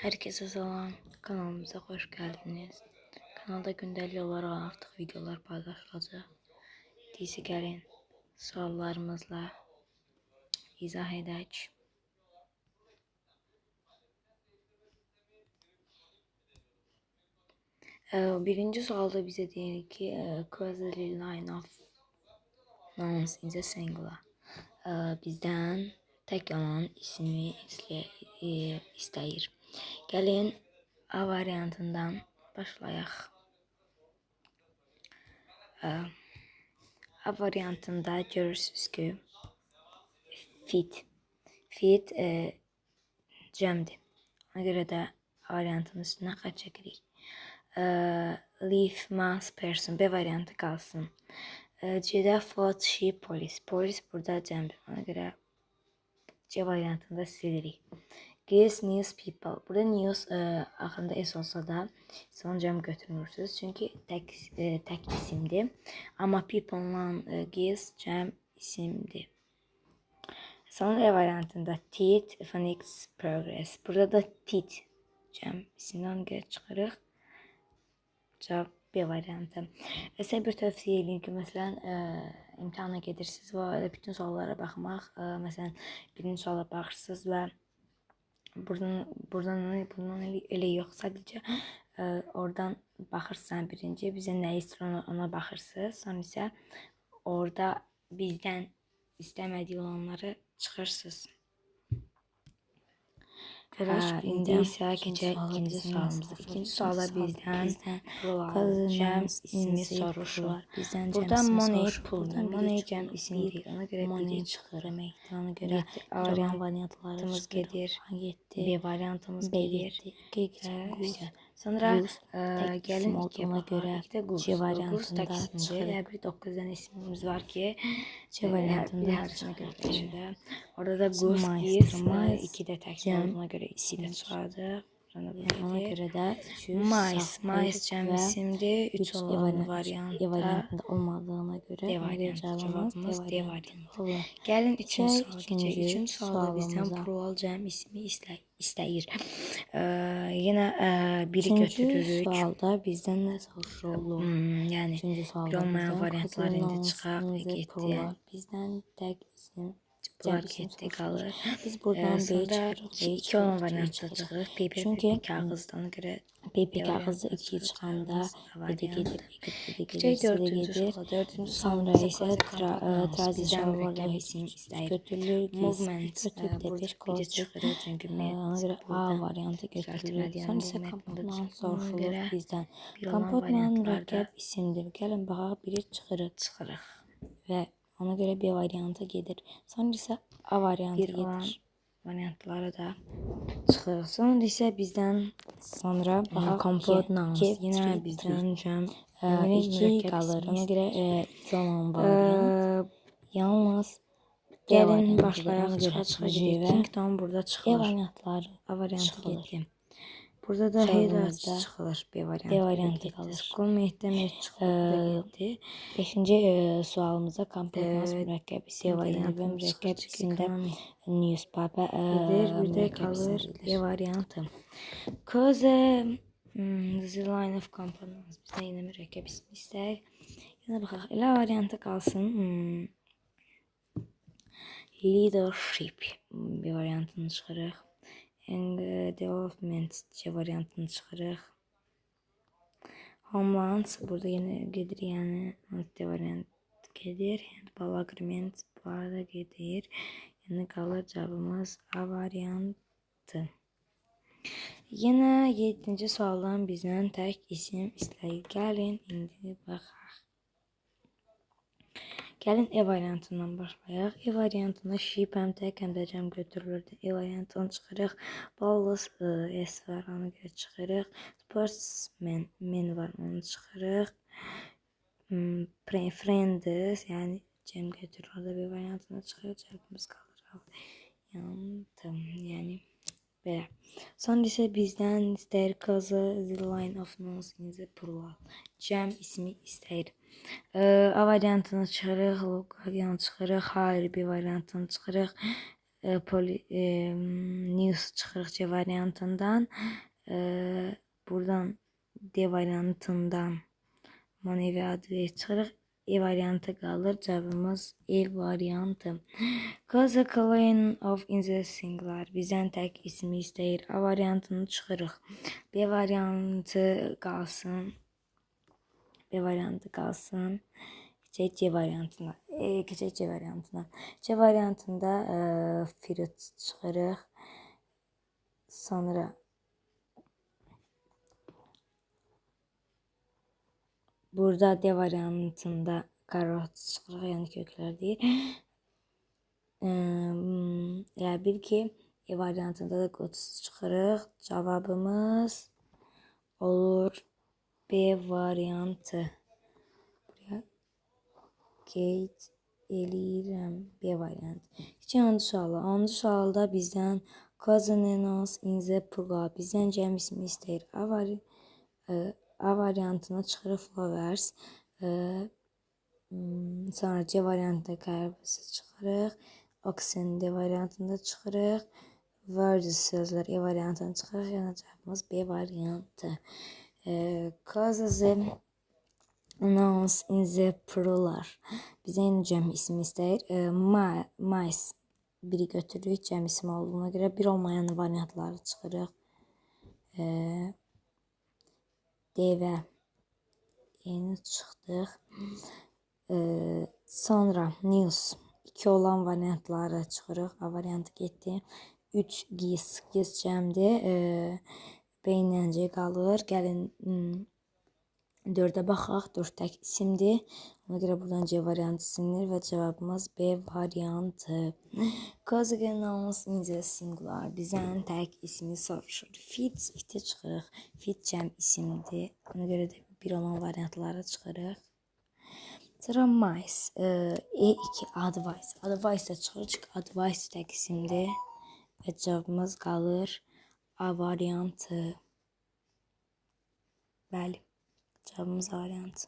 Herkese selam. Kanalımıza hoş geldiniz. Kanalda gündəlik olaraq artıq videolar paylaşılacaq. İndi isə gəlin suallarımızla izah edək. Birinci sualda bizə deyir ki, causally line of nouns in the singular. Bizdən tək olan ismi istəyir. Gəlin A variantından başlayaq. A variantında görürsünüz ki fit. Fit cəmdir. Ona görə də A variantının üstünə xətt çəkirik. Leaf, mouse, person. B variantı qalsın. C-də foot, she, polis. Polis burada cəmdir. Ona görə C variantını da silirik. Guess, news, people. Burada news axırında S olsa da son cəm götürmürsünüz. Çünki tək isimdir. Amma people-la guess cəm isimdir. Sonra E variantında teeth, phonics, progress. Burada da teeth cəm isimdən görə çıxırıq. Cavab B variantı. Sizə bir tövsiyə edeyim ki, məsələn, imtahana gedirsiniz və elə bütün suallara baxmaq, məsələn, birinci suala baxırsınız və buradan bundan elə yox, sadəcə oradan baxırsan birinci bizə nə istəyir ona baxırsınız, sonra isə orada bizdən istəmədiyi olanları çıxırsınız. İndi isə keçək ikinci sualımıza. İkinci sualda bizdən plural cəm ismi soruşur. Burada money pul. Money cəm isim deyil. Ona görə money çıxır. Ona görə A variantımız gedir. B variantımız gedir. Sonra gəlin ikiyə görə C variantında çıxır. Hər bir 9 dənə ismimiz var ki, C variantında hərsini götürür. Orada da goose, geese, 2 də tək olduğuna görə 2 də çıxacaq. Ona görə də Mais, mais cəm isimdir. 3 olan variantda E variantında olmadığına görə D variantı, cavabımız D variantı. Gəlin üçüncü suala keçək. Üçüncü sualda bizdən plural cəm ismi istəyir. Yenə biri götürürük. Üçüncü sualda bizdən nə soruşulur? Yəni bir olmayan variantlar indi çıxaq. Getdi. Bizdən tək isim Bunlar getdi, qalır. Biz buradan B çıxırıq. 2 olan variantda çıxırıq. PP, Çünki kağızda ona görə PP kağızda 2 çıxanda B də gedir, E də gedir, Keçək C də dördüncü gedir. suala. Dördüncü Sonra isə bizdən mürəkkəb isim istəyir. Götürülür. Movement burada biri çıxırıq. Çünki ona görə A variantı götürülür. Sonra isə kompotla soruşulur bizdən. Kompotla mürəkkəb isimdir. Gəlin baxaq, biri çıxırıq. Çıxırıq. Və ona görə B variantı gedir. Sonra isə A variantı Bir olan gedir. variantlara da çıxırıq. Sonra isə bizdən sonra baxaq kompot nouns. Yenə bizdən cəm 2 qalır. Ona görə 2 olan variant. Yalnız gəlin başlayaq, çıxa-çıxa gedir. Kingdom burada çıxılır. E variantları A variantı getdi. Burada da H çıxılır. B variantı. B variantı qalır. Schoolmate-də mate çıxılır. Getdi. Beşinci sualımızda kompot nouns mürəkkəb isim variantı və mürəkkəb isimdə newspaper gedir. Bir də qalır B variantı. Cause the line of components. Bizdən yenə mürəkkəb isim istəyir. Yenə baxaq. Elə variantı qalsın. Leadership B variantını çıxırıq. And development C variantını çıxırıq. Homeland burada yenə gedir, yəni D variant gedir. Handball agreement bu arada gedir. Yəni qalır cavabımız A variantı. Yenə 7-ci sualdan bizdən tək isim istəyir. Gəlin indi baxaq. Gəlin E variantından başlayaq. E variantında ship həm tək, həm də cəm götürülür. E variantını çıxırıq. Balls S var, ona görə çıxırıq. Sportsman, men var, onu çıxırıq. Friends, yəni cəm götürülür. Orada B variantını çıxırıq. Cavabımız qalır A variantı. Yəni belə. Sonra isə bizdən istəyir cause the line of nouns in the plural. Cəm ismi istəyir. A variantını çıxırıq, Logan çıxırıq, Hayır B variantını çıxırıq. News çıxırıq C variantından. Buradan D variantından money və adres çıxırıq. E variantı qalır. Cavabımız E variantı. Cause a colon of in the singular. Bizdən tək ismi istəyir. A variantını çıxırıq. B variantı qalsın. B variantı qalsın. Keçək C variantına. Keçək C variantına. C variantında fruit çıxırıq. Sonra burada D variantında karot çıxırıq, yəni köklər deyir. Elə bil ki, E variantında da qotus çıxırıq. Cavabımız olur B variantı. Buraya qeyd eləyirəm B variantı. Keçək 10-cu suala. 10-cu sualda bizdən Cousin in the plural. Bizdən cəm ismi istəyir. A variantına çıxırıq flowers. Sonra C variantında karbası çıxırıq. Oxen D variantında çıxırıq. Words sözlər E variantına çıxırıq. Yəni cavabımız B variantı. Causes nouns in the plural. Bizə yenə cəm ismi istəyir. Mice biri götürürük cəm ismi olduğuna görə bir olmayan variantları çıxırıq. D və E-ni çıxdıq. Sonra news 2 olan variantları çıxırıq. A variantı getdi. 3 giz, giz cəmdir. B ilə C qalır. Gəlin 4-ə baxaq. 4 tək isimdir. Ona görə buradan C variantı silinir və cavabımız B variantı. Cause nouns in the singular. Bizdən tək ismi soruşur. Fit, fitə çıxırıq. Fit cəm isimdir. Ona görə də bir olan variantları çıxırıq. Sonra mice. E2 advice. Advice də çıxır. Çünki advice tək isimdir. Və cavabımız qalır A variantı. Bəli. Cavabımız A variantı.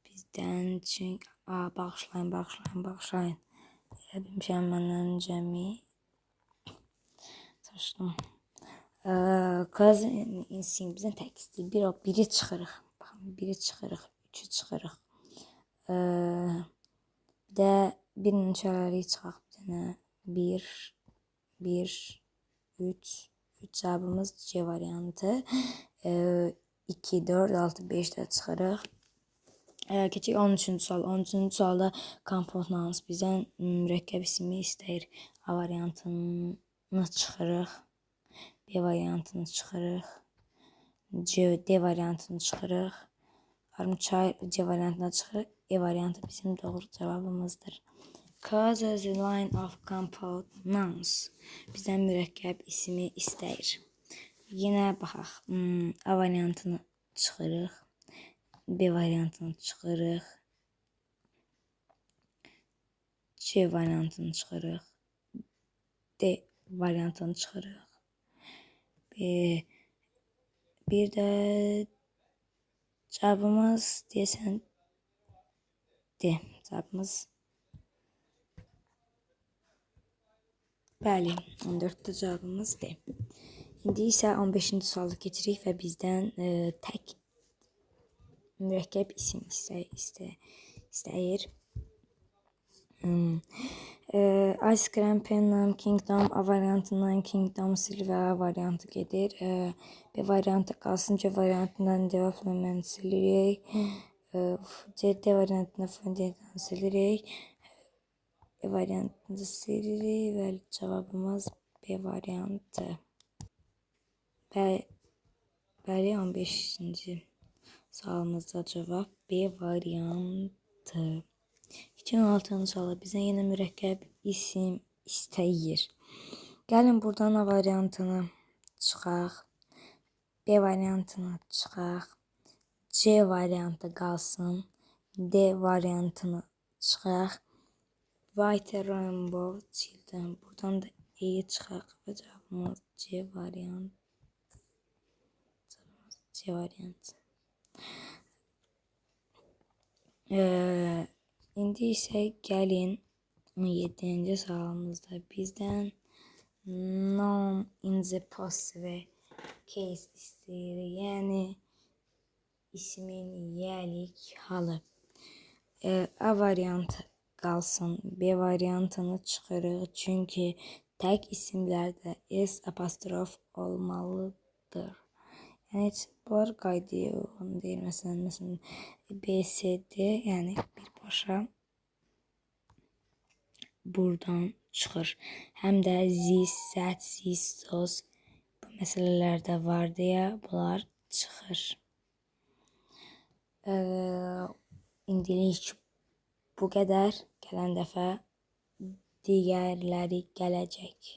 Bizdən çünki A, bağışlayın, bağışlayın, bağışlayın. Elə bilmişəm məndən cəmi çaşdım. Cousin in sing bizdən tək istəyir. Biri çıxırıq. Baxın, biri çıxırıq, üçü çıxırıq. Bir də birinin üçələri çıxaq bir dənə. 1, 1, 3, 3 cavabımız C variantı. 2, 4, 6, 5 də çıxırıq. Keçək 13-cü sual. 13-cü sualda compound nouns bizdən mürəkkəb ismi istəyir. A variantını çıxırıq. B variantını çıxırıq. C, D variantını çıxırıq. Armchair C variantına çıxırıq. E variantı bizim doğru cavabımızdır. Causes a line of compound nouns. Bizdən mürəkkəb ismi istəyir. Yenə baxaq. A variantını çıxırıq. B variantını çıxırıq. C variantını çıxırıq. D variantını çıxırıq. B, bir də cavabımız deyəsən D. Cavabımız bəli, 14-də cavabımız D. İndi isə 15-ci sualı keçirik və bizdən tək mürəkkəb isim istəyir. Ice Cream, Penam, Kingdom A variantından Kingdom sil və A variantı gedir. B variantı qalsın, C variantından Development silirik. C, D variantından Foundation silirik. E variantını silirik və cavabımız B variantı. Bəli, 15-ci sualımızda cavab B variantı. 16-cı suala bizdən yenə mürəkkəb isim istəyir. Gəlin buradan A variantını çıxaq. B variantını çıxaq. C variantı qalsın. D variantını çıxaq. White Rainbow Children. Buradan da E'yi çıxaq və cavabımız C variantı. C variantı. İndi isə gəlin 17-ci sualımızda bizdən noun in the possessive case istəyir. Yəni ismin yiyəlik halı. A variantı qalsın. B variantını çıxırıq. Çünki tək isimlərdə s apostrof olmalıdır. Yəni heç bunlar qaydaya uyğun deyil. Məsələn B, C, D, yəni birbaşa buradan çıxır. Həm də this, that, these, those bu məsələlərdə var deyə bunlar çıxır. İndilik bu qədər. Gələn dəfə digərləri gələcək.